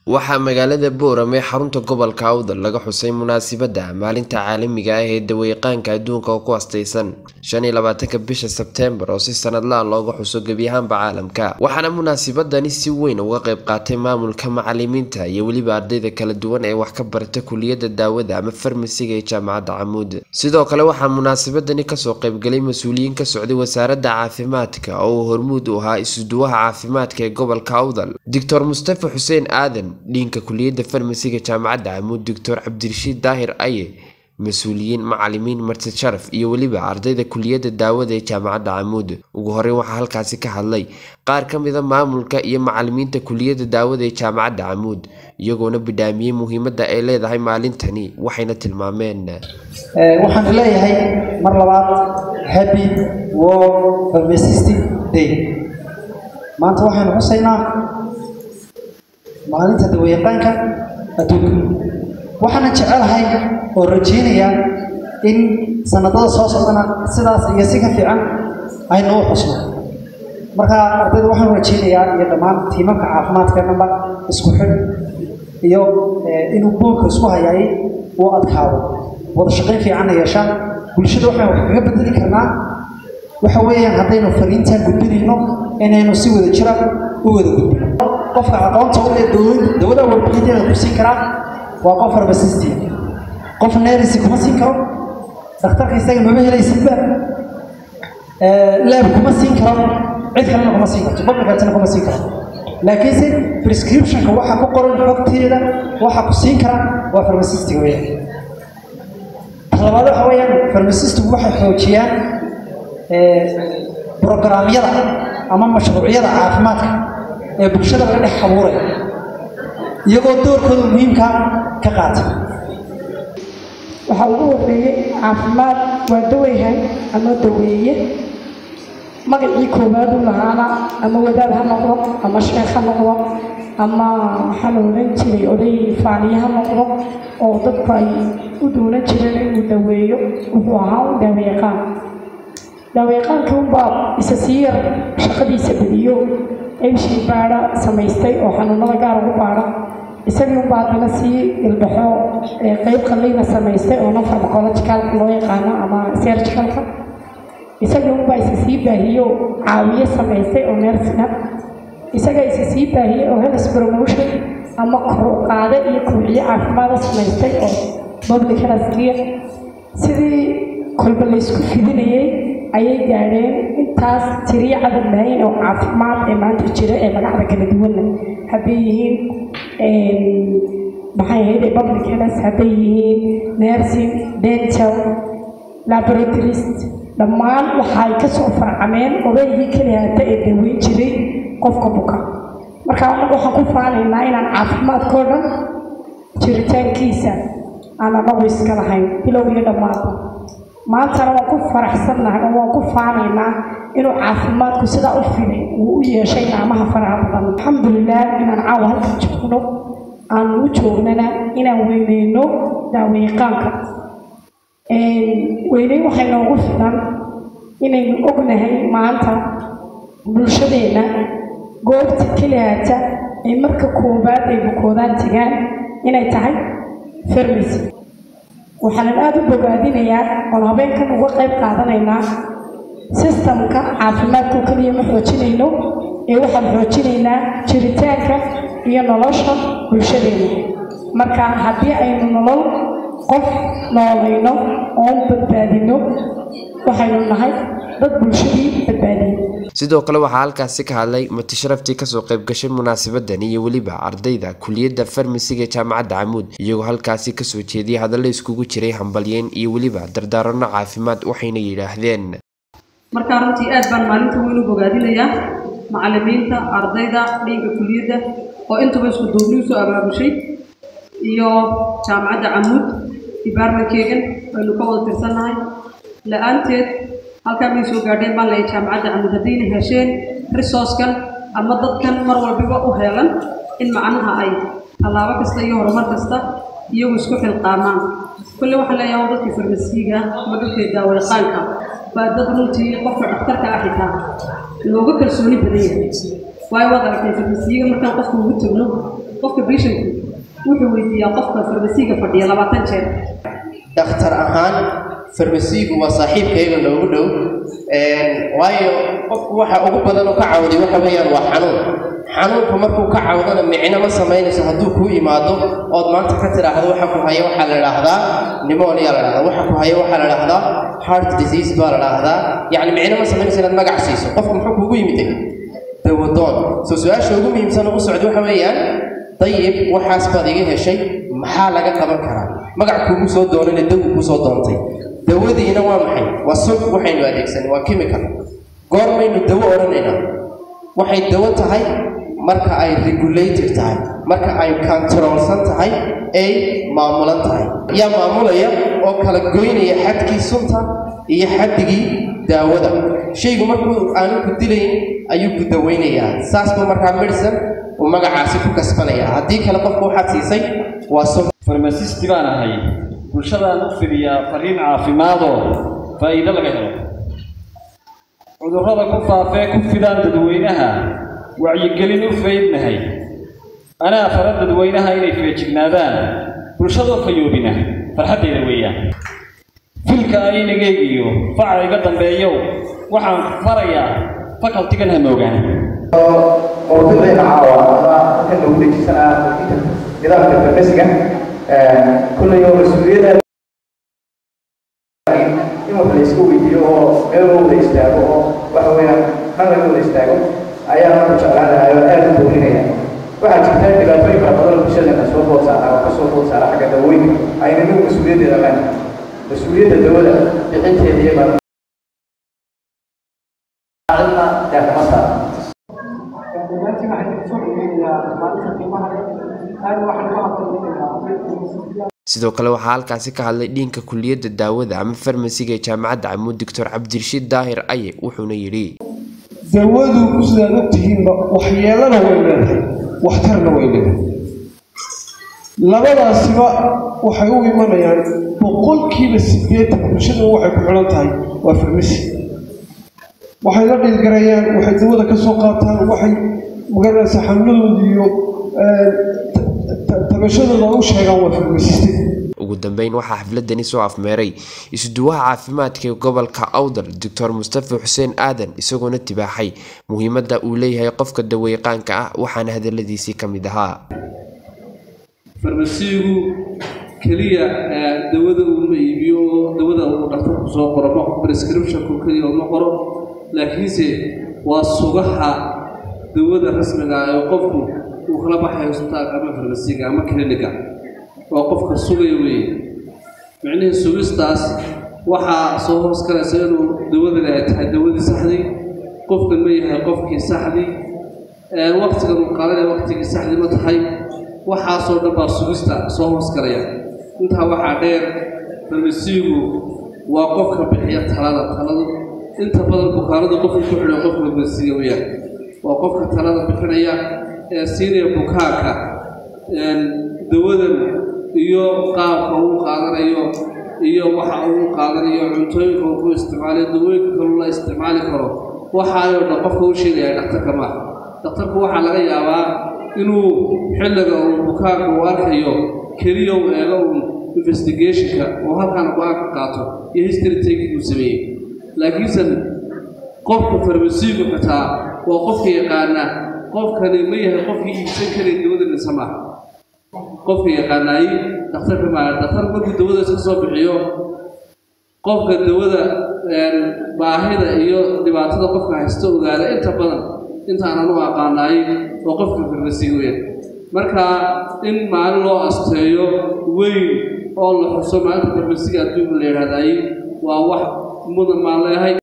Waxaa magaalada Boorame, xarunta gobolka Awdal, laga xusay munaasabadda Maalinta Caalamiga ah ee Dawayaqaanka Adduunka oo ku astaysan 25-ka bisha Sebteembar, oo si sanadle ah looga xuso gebi ahaanba caalamka. Waxaana munaasabadani si weyn uga qayb qaatay maamulka, macalimiinta iyo weliba ardayda kala duwan ee wax ka barata kulliyadda daawada ama farmasiga ee Jaamacadda Camuud. Sidoo kale waxaa munaasabadani kasoo qaybgalay mas-uuliyiin ka socday wasaaradda caafimaadka oo uu hormuud u ahaa isuduwaha caafimaadka ee gobolka Awdal, Doctor Mustafa Xuseen Aadan, dhiinka kulliyadda farmasiga Jaamacadda Camuud, Doctor Cabdirashiid Daahir Aye, mas-uuliyiin, macalimiin, marti sharaf iyo weliba ardayda kulliyadda daawada ee Jaamacadda Camuud. Ugu horeyn waxaa halkaasi ka hadlay qaar ka mid a maamulka iyo macalimiinta kulliyadda daawada ee Jaamacadda Camuud, iyagoona bidhaamiyey muhiimadda ay leedahay maalintani, waxayna tilmaameen. Waxaan leeyahay mar labaad Happy World Pharmacist Day. Maanta waxaynu xusaynaa maalinta dawayaqaanka adduunka. Waxaana jecelahay oo rajaynayaa in sanadada soo socdana sidaas iyo si ka fiican aynu u xusno. Marka ardayda waxaan rajaynayaa iyo dhammaan tiimamka caafimaadka dhanba isku xidh iyo inuu buulka isku hayaay uu adkaado, wada shaqayn fiicanna yeeshaan. Bulshada waxaan wax kaga bedeli karnaa waxa weeyaan haddaynu fariintaan gudbinayno inaynu si wada jira u wada gudbino. Qofka aqoonta u leh dawada warbixinteeda ku siin karaa waa qof farmasisti, qof nurse kuma siin karo, dhakhtarka isaga mama helaysidba, lab kuma siin karo, cid kalena kuma siin karto, public healthna kuma siin karo. Laakiinse prescriptionka waxa ku qoran xogteeda waxa ku siin kara waa farmasistiga weeyaan. Talabaad waxa weeyaan farmasistigu waxay xoojiyaan programyada ama mashruucyada caafimaadka ee bulshada laga dhex abuurayo, iyagoo doorkooda muhiimka ka qaata. Waxaa ugu horreeyey caafimaad waa dawayhan ama daweeye, magacii koowaad u lahaana ama wadaad ha noqdo ama sheekh ha noqdo ama waxaa la odhan jiray oday faaniye ha noqdo, oo dadku ay u doonan jireen inuu daweeyo, wuxuu ahaa un daawayaqaan. Daawayaqaanka unbaa isa sii yar shaqadiisa badiyo, qaybshii baadha samaystay oo xanuunada gaar ugu baadha. Isagii unbaa haddana sii ilbaxo, qayb qalliina samaystay oo non pharmacologicalka loo yaqaano ama surgicalka. Isagii unbaa isa sii baahiyo, caawiye samaystay oo nursing. Isaga isa sii baahiyey oo health promotion ama kor u qaade iyo kobciye caafimaada samaystay oo public healthgiya. Sidii kolba laysku fidinayay ayay gaadheen intaas tiriyo cadad lahayn oo caafimaad ee maanta jira ee magacda kala duwanna, hadday yihiin maxay ahayd public health, hadday yihiin nursing, dental, laboratorist, dhammaan waxay ka soo farcameen odaygii keliyaata ee daweyn jiray qofka buka. Marka anagu waxaan ku faanaynaa inaan caafimaadkoo dhan jiritaankiisa aan anagu iska lahayn bilow iyo dhammaadba. Maantana waan ku faraxsannahay oo waan ku faanaynaa inuu caafimaadku sidaa u fiday uu u yeeshay naamaha faraha badan. Alxamdulilah inaan caawa halkan joogno, aan u joognana inaan weyneyno daawayaqaanka. Weyneyn waxay noogu filan inaynu ognahay maanta bulshadeenna goobta keliyaata ay marka koowaad ay bukoodaan tagaan inay tahay farmasi. Waxaanan aada u bogaadinayaa oon habeenkan uga qayb qaadanaynaa sistamka caafimaadka keliya ma xoojinayno ee waxaan xoojinaynaa jiritaanka iyo nolosha bulshadeena. Marka haddii aynu nolol qof noolayno oon badbaadino, waxaynu nahay dad bulshadii badbaadiyey. Sidoo kale waxaa halkaasi ka hadlay martisharaftii kasoo qayb gashay munaasabadani iyo weliba ardayda kulliyadda farmasiga ee Jaamacadda Camuud, iyagoo halkaasi kasoo jeediyay hadallo iskugu jiray hambalyeyn iyo weliba dardaaranno caafimaad, waxayna yidhaahdeen: Markaa runtii aad baan maalinta weyn u bogaadinayaa macalimiinta, ardayda, dhiinka kuliyadda oo intuba isku duubni usoo abaabushay, iyo Jaamacadda Camuud departmentkeegan aynu ka wada tirsannahay. La-aanteed halkaa may soo gaadheen baan leeyahay Jaamacadda Camuud haddayna hesheen resourcekan ama dadkan mar walbiba u heelan in macnaha ay tallaabo kasta iyo horumar kasta iyagu isku xilqaamaan. Kolley waxaan leeyahay waa dadkii farmasiiga ama dadkii daawayaqaanka baa dad runtii qofka dhakhtarka ah xitaa looga kalsooni badan yahay, waayo waad aragtay farmasiiga markaan qofka ugu tagno Qofka patientku wuxuu weydiiyaa qofka farmasiga fadhiya 20 jeer. Dhakhtar ahaan farmasigu waa saaxiibkayga noogu dhow, waayo qofku waxa ugu badan oo ka cawday waxa weeyaan waa xanuun. Xanuunku markuu ka cawdana micno ma samaynayso hadduu kuu imaado ood maanta ka tidhaahdo waxa ku haya waxaa la idhaahdaa pneumonia la dhahdaa, waxa ku haya waxaa la dhahdaa heart disease baa la dhahdaa. Yacni micno ma samaynayso inaad magac siiso. Qofku muxuu kuugu yimiday? Dawadoon. Soo su-aasha ugu muhiimsan ugu socda waxa weeyaan, dayib, waxaas baad iga heshay, maxaa laga qaban karaa? Magac kuugu soo doonana dawu kuu soo doontay. Dawadiina waa maxay? Waa sun waxaynu adeegsanay, waa chemical. Goormaynu dawo odhanaynaa? Waxay dawo tahay marka ay regulated tahay, marka ay controlsan tahay, ay maamulan tahay. Yaa maamulaya oo kala goynaya xadkii sunta iyo xaddigii daawada? Shaygu markuu aanu ku dilayn ayuu ku daweynayaa. Saas buu markaa medicine uu magacaasi ku kasbanaya. Haddii kale qofku waxaad siisay waa sun. Farmasisti baan ahay, bulshadaan u fidiyaa fariin caafimaadoo faa'iido laga helo. Cudurrada ku faafee ku fidaan dadweynaha wacyigelin u faydnahay. Anaa fara dadweynaha inay feejignaadaan, bulshadoo fayoobina farxaddayda weeyaan. Filka aynigaygiyo faca iga dambeeyow, waxaan farayaa facultigan ha moogaan. Mawduucayna caawa ama halkan lagu dejisanaa nidaamka farmasiga kulley oo mas-uuliyadda in wax la iska weydiiyo oo meel loo wada istaago oo waxa weeyaan dhan laga wada istaago ayaa marka jeclaan lahay oo aad u boorinaya. Waxaa jirta dhibaatooyin fara badan oo bulshadeena soo food saara oo kasoo food saara xagga dawooyinka ayna inagu mas-uuliyaddeeda leenahay, mas-uuliyadda dawada bixinteeda iyo cidna deeqama saara. Dhammaantiin waxaan idin soo dhaweynayaa maalinta qiimaha leh, aadna waxaan ugu hambalyeynaya. Sidoo kale waxaa halkaasi ka hadlay dean-ka kuliyadda daawada ama farmasiga ee jaamacadda Camuud, Doctor Cabdirashiid Daahir Aye, wuxuuna yidhi: Dawadu sidaad ogtihiinba waxyeelana way leedahay, waxtarna way leedahay. Labadaasiba waxay u imanayaan 80% bulshadu waxay ku xidhan tahay waa farmasi. Waxay la dhiilgarayaan, waxay dawada ka soo qaataan, waxay magaranaysaa xanuunadooda iyo tabashadooda u sheegaan waa farmasiste. Ugu dambeyn waxaa xafladani soo afmeeray isuduwaha caafimaadka ee gobolka Awdal, Doctor Mustafa Xuseen Aadan, isagoona tibaaxay muhiimadda uu leeyahay qofka dawayaqaanka ah, waxaana hadaladiisii ka mid ahaa: Farmasiigu keliya dawada uuma iibiyo oo dawada uu dhakhtarku soo qoro ma prescriptionku keliya uma qoro, laakiinse waa sugaha dawada rasmiga ah ee qofku uu kala baxayo isbitaalka ama farmasiga ama cliniga. Waa qofka sugaya weeye. Micnihii sugistaas waxaa soo hoos galaysa inuu dawadani ay tahay dawadii saxdii, qofkan ma yahay qofkii saxdii, waqtigan uu qaadanaya waqtigii saxdii ma tahay. Waxaasoo dhan baa sugista soo hoos galaya. Intaa waxaa dheer, farmasiigu waa qofka bixiya talada. Taladu inta badan bukaanadu qofka ku xidhan qofka farmasiiga weeyaan. Waa qofka talada bixinaya ee siinaya bukaanka dawadan iyo qaabka uu qaadanayo iyo waxa uu qaadanayo, cuntooyinka uu ku isticmaalayo, dawooyinka kaluu la isticmaali karo. Waxaayoo dhan qofka u sheegaya dhakhtarka maaha. Dhakhtarku waxaa laga yaabaa inuu xilliga uu bukaanka uu arkayo keliya uu eego uun investigationka oo halkaana go-aan ka qaato iyo history taking uu sameeyey, laakiinse qofka farmasiigu xitaa waa qofka yaqaana qofkani ma yahay qofkii iibsan karaya dawada mise maaha. Qofka yaqaanaayey dhakhtarka maaha. Dhakhtarku markuu dawada iska soo bixiyo, qofka dawada baahida iyo dhibaatada qofka haysto ogaada inta badan intaanan u aqaanaayey oo qofka farmasiiga weyn. Marka in maalin loo asteeyo weyn oo la xuso maalinta farmasiga adduunka la yidhahdayey waa wax mudan maan leeyahay.